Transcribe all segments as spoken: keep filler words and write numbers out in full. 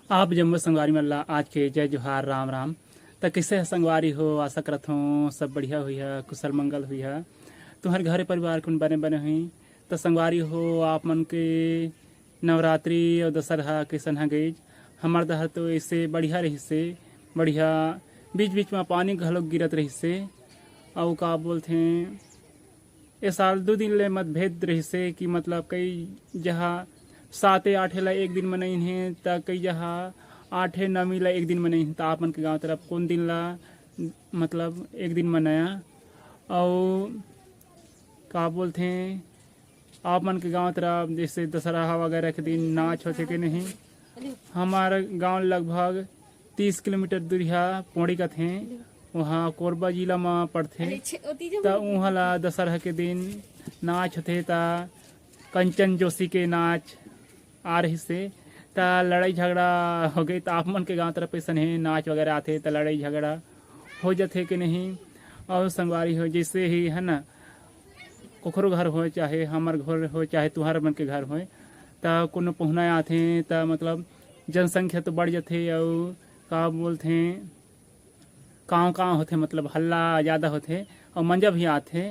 आप जम्मो संगवारी मन ला आज के जय जोहार, राम राम। त कइसे ह संगवारी हो? आशा करत हों सब बढ़िया होही ह, कुशल मंगल होही ह। तुंहर घर परिवार कुन बने बने होही। त संगवारी हो, आप मन के नवरात्रि अउ दशहरा कइसन ह गइस? हमर डहर तो अइसे बढ़िया रहिसे, बढ़िया। बीच बीच म पानी घलोक गिरत रहिसे। अउ का बोलथे, ए साल दू दिन ले मतभेद रहिसे कि मतलब कई जहा साते आठे ला एक दिन मनाइन हे, त कई जहा आठे नवमी ला एक दिन मनाइन हे। त आप मन के गांव तरफ कौन दिन ला मतलब एक दिन मनाया? अउ का बोलथे, आप मन के गांव तरफ जैसे दशहरा वगैरह के दिन नाच होथे के नहीं? हमार गांव लगभग तीस किलोमीटर दूरिहा पोड़ी कथे, वहाँ कोरबा जिला म पड़थे। त उहाँ ला दशहरा के दिन नाच होथे, त कंचन जोशी के नाच आ रहिसे, त लड़ाई झगड़ा हो गई। त आप मन के गांव तरफ अइसन हे, नाच वगैरह आथे त लड़ाई झगड़ा हो जाथे के नहीं? और संगवारी हो, जैसे ही है ना, कोखरो घर हो चाहे हमर घर हो चाहे तुहर मन के घर होय, त कोनो पहुना आथे त मतलब जनसंख्या तो बढ़ जाथे, अउ का बोलथे, कांव कांव होथे, मतलब हल्ला ज़्यादा होथे अउ मंजा भी आथे।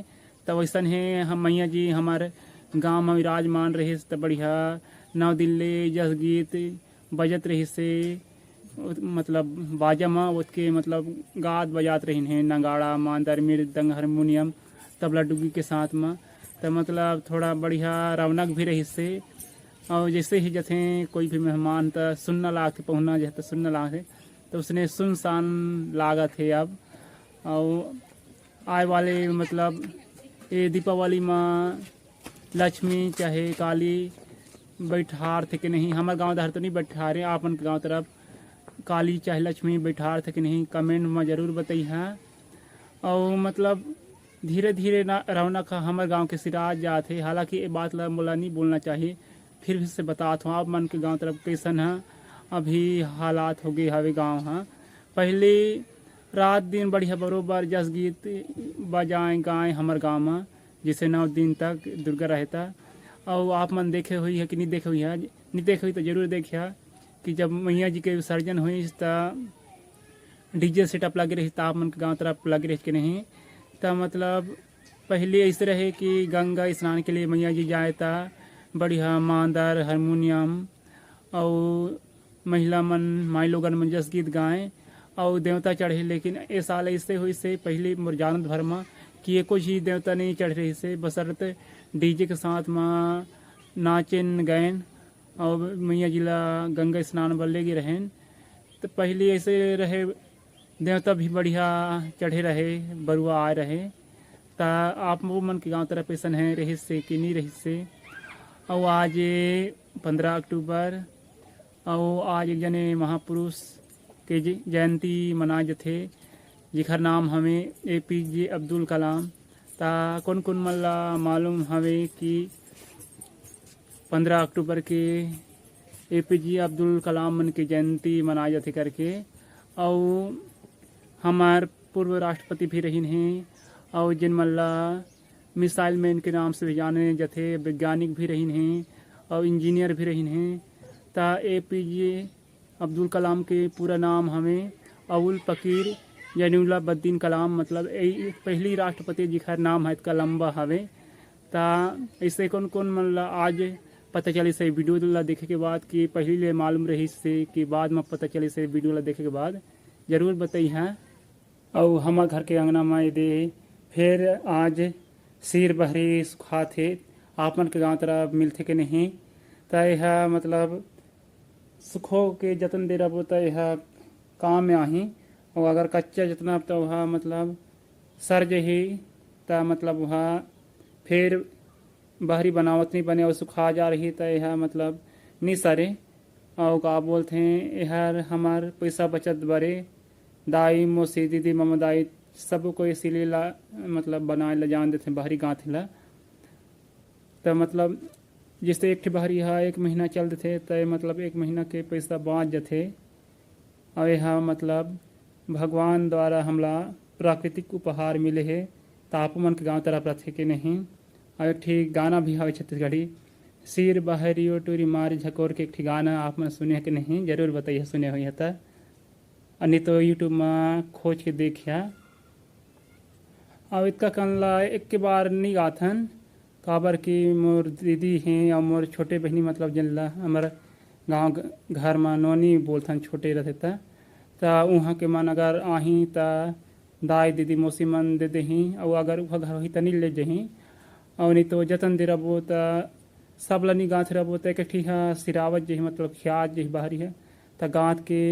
त वैसन हे हम मैया जी हमर गांव म विराजमान रहिस त बढ़िया नौ दिन ले जस गीत बजत रहिसे, मतलब बाजा म ओतके मतलब गात बजात रहिन हे, नगाड़ा, मांदर, मृदंग, हारमोनियम, तबला डुग्गी के साथ म। त मतलब थोड़ा बढ़िया रौनक भी रहिसे। अउ जैसे ही जथे कोई भी मेहमान त सुन्ना लागथे, पहुना जथे त सुन्ना लागथे, त उसने सुनसान लागत हे अब। अउ आए वाले मतलब ये दीपावली म लक्ष्मी चाहे काली बैठारथे के नहीं? हमर गांव डहर तो नहीं बैठारे, आपन गांव तरफ काली चाहे लक्ष्मी बैठारथे के नहीं, कमेंट म जरूर बतइहा। अउ मतलब धीरे धीरे ना रौनक ह हमर गांव के सिरात जात हे। हालांकि ये बात ला मोला नहीं बोलना चाहिए, फिर भी से बतात हूँ, आप मन के गांव तरफ कैसन ह अभी हालात हो गए हवे गांव ह। पहले रात दिन बढ़िया बरोबर जस गीत बजाए गाए हमर गांव म, जैसे नौ दिन तक दुर्गा रहता। अउ आप मन देखे हुई है कि नहीं देखे हुई है? नहीं देखे हुई तो जरूर देखिया कि जब मैया जी के विसर्जन हुई त डीजे सेटअप लगे रही, त आप मन के गांव तरफ लगे रही कि नहीं? त मतलब पहले ऐसे रहे कि गंगा स्नान के लिए मैया जी जाए त बढ़िया मांदर, हारमोनियम अउ महिला मन, माई लोगन मन जस गीत गाए अउ देवता चढ़े। लेकिन ए साल ऐसे हुई से पहले मोर जानत भर म कि एको झी देवता नहीं चढ़ रही से, बसरत डीजे के साथ म नाचेन गएन अउ मैया जी ला गंगा स्नान बर ले गे रहेन। त पहले ऐसे रहे, देवता भी बढ़िया चढ़े रहे, बरुआ आए रहे। त आप वो मन के गांव तरफ ऐसन है रहिस से कि नहीं रहिस से? अउ आज पंद्रह अक्टूबर, अउ आज एक जने महापुरुष के ज-, जयंती मनाए जथे, जेकर नाम हवे एपीजे अब्दुल कलाम। त कोन कोन मन ला मालूम हवे कि पंद्रह अक्टूबर के एपीजे अब्दुल कलाम मन के जयंती मनाए जथे करके? अउ हमार पूर्व राष्ट्रपति भी रहिन हे, अउ जिन मन ला मिसाइल मैन के नाम से भी जाने जथे, वैज्ञानिक भी रहिन हे अउ इंजीनियर भी रहिन हे। त एपीजे अब्दुल कलाम के पूरा नाम हवे अबुल पकीर जैनुलाब्दीन कलाम, मतलब ए पहली राष्ट्रपति जिखर नाम है इतका लंबा हवे। त ऐसे कौन कौन मन ला आज पता चलिस हे वीडियो ला देखे के बाद कि पहली ले मालूम रहिस से कि बाद में पता चलिस हे वीडियो ला देखे के बाद, जरूर बताइहा। अउ हमर घर के अंगना म एदे फेर आज सीर बहरी सुखात हे। आप मन के गांव तरफ मिलथे के नहीं? त एहा मतलब सुखो के जतन दे रबो त एहा काम में आही। अउ अगर कच्चा जतना त ओहा मतलब सर जही, त मतलब ओहा फेर बहरी बनावत नहीं बने अउ सुखा जा रही, त एहा मतलब नहीं सरे। अउ का बोलथे, एहर हमर पैसा बचत बरे दाई, मौसी, दीदी, ममा, दाई, सब कोई सिले ला मतलब बनाए ला जान देथे बहरी गांथे ला। त मतलब जैसे एक ठे बहरी हा एक महीना चल देथे, त मतलब एक महीना के पैसा बाँच जथे। अउ एहा मतलब भगवान द्वारा हमला प्राकृतिक उपहार मिले हे। त आप मन के गांव तरफ रथे के नहीं? अउ एक ठे गाना भी हवे छत्तीसगढ़ी, सिर बहरियो टूरी मारी झकोर के एक ठिगाना आप मन सुने के नहीं, जरूर बताइए, सुने हुई था। नहीं तो YouTube में खोज के देखिया। अब इतका कन ला एक के बार नहीं गाथन, काबर कि मोर दीदी हैं और मोर छोटे बहनी, मतलब जिन ला हमर गाँव घर में नोनी बोलथन, छोटे रहते त, त उहाँ के मन अगर आही त दाई दीदी मौसी मन दे देही, और अगर उहाँ घर होही त नहीं ले जही, और नहीं तो जतन दे रबो त सब ला नहीं गाँथ रबो त एक ठिहा सिरावत जही, मतलब खियात जही बाहरी है, त गाँथ के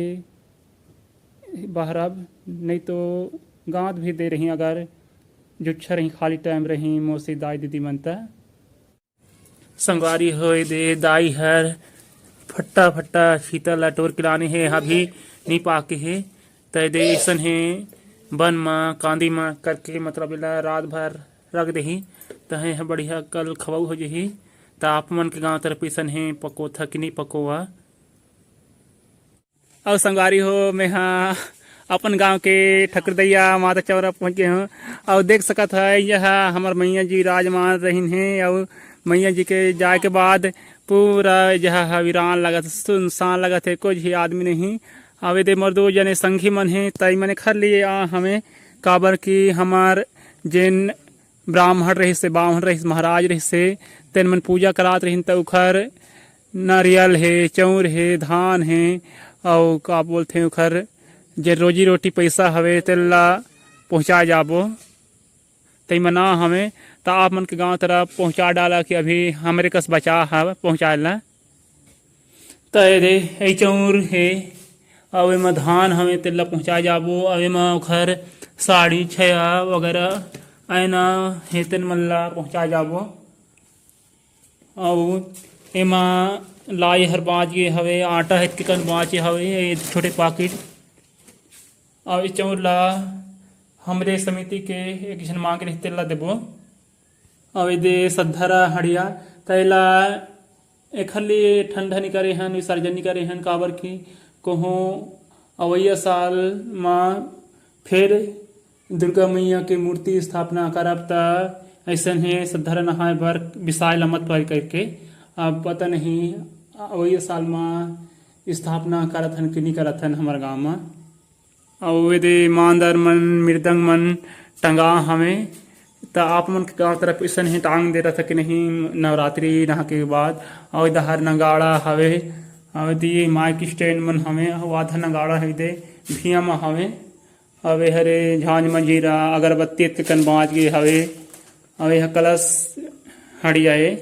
बहरब, नहीं तो गाँथ भी दे रही अगर जुच्छा रही, खाली टाइम रही मौसी दाई दीदी मन त। संगवारी होए दे दाई हर फट्टा फट्टा फीता ला टोर के लाने हे, अभी नी पाके हे। तय दे ऐसन हे बन मा कांदी मा करके, मतलब एला रात भर रख देही, तहे ह बढ़िया कल खवाऊ हो जही। त आप मन के गांव तरफ ऐसन हे, पकोथा कि नी पकोवा? अउ संगवारी हो, मैं हा अपन गांव के ठकुरदैया माता चौरा पहुंच गए हूँ। अउ देख सकत है, यह हमर मैया जी विराजमान रहिन हे। अउ मैया जी के जाए के बाद पूरा यह वीरान लगत, सुनसान लगत है, कुछ ही आदमी नहीं। अउ एदे मोर दो जने संगी मन हे, तई मने खर लिए आ हमें, काबर कि हमार जेन ब्राह्मण रहिस हे, बाम्हन रहिस, महाराज रहिस हे, तेन मन पूजा करात रहिन, त उखर नरियल हे, चौर हे, धान हे, अउ का बोलथे उखर जे रोजी रोटी पैसा हवे, तेन ला पहुँचा जाबो। तई म ना हवे, त आप मन के गांव तरफ पहुँचा डाला कि अभी हमरे कस बचा हव पहुँचाए ला। त ए दे, ए चौर हे, अउ एमा धान हवे, तेन ला पहुँचाए जाबो। अउ एमा ओखर साड़ी, छया वगैरह, आयना हे, तेन मन ला पहुँचाए जाबो। अउ एमा लाई हर बाँच गे हवे, आटा हे, कन बाँचे हवे, ए छोटे पाकिट। अउ ए चौर ला हमरे समिति के एक झन मांग रहिस, तेला देबो। अउ एदे सद्धरा हड़िया, त एला एखर लिए ठंडा नी करे हन, विसर्जन नी करे हन, काबर कि कहूँ अवइया साल म फेर दुर्गा मैया के मूर्ति स्थापना करब, त अइसन हे सद्धरा नहाए बर बिसाए ल मत परे करके। अब पता नहीं अवइया साल म स्थापना करत हन कि नी करत हन हमर गाँव म। अउ एदे मांदर मन, मृदंग मन टंगा हवे, त आप मन के गाँव तरफ अइसन ही टांग दे रहिथे कि नहीं नवरात्रि नहा के बाद। अउ एदे हर नगाड़ा हवे, अउ एदे माइक स्टैंड मन हवे, अउ आधा नगाड़ा हवे एदे भिया म हवे। अउ ए हरे झांझ मंजीरा, अगरबत्ती एतके कन बाँच गे हवे। अउ एह कलश हड़िया ए।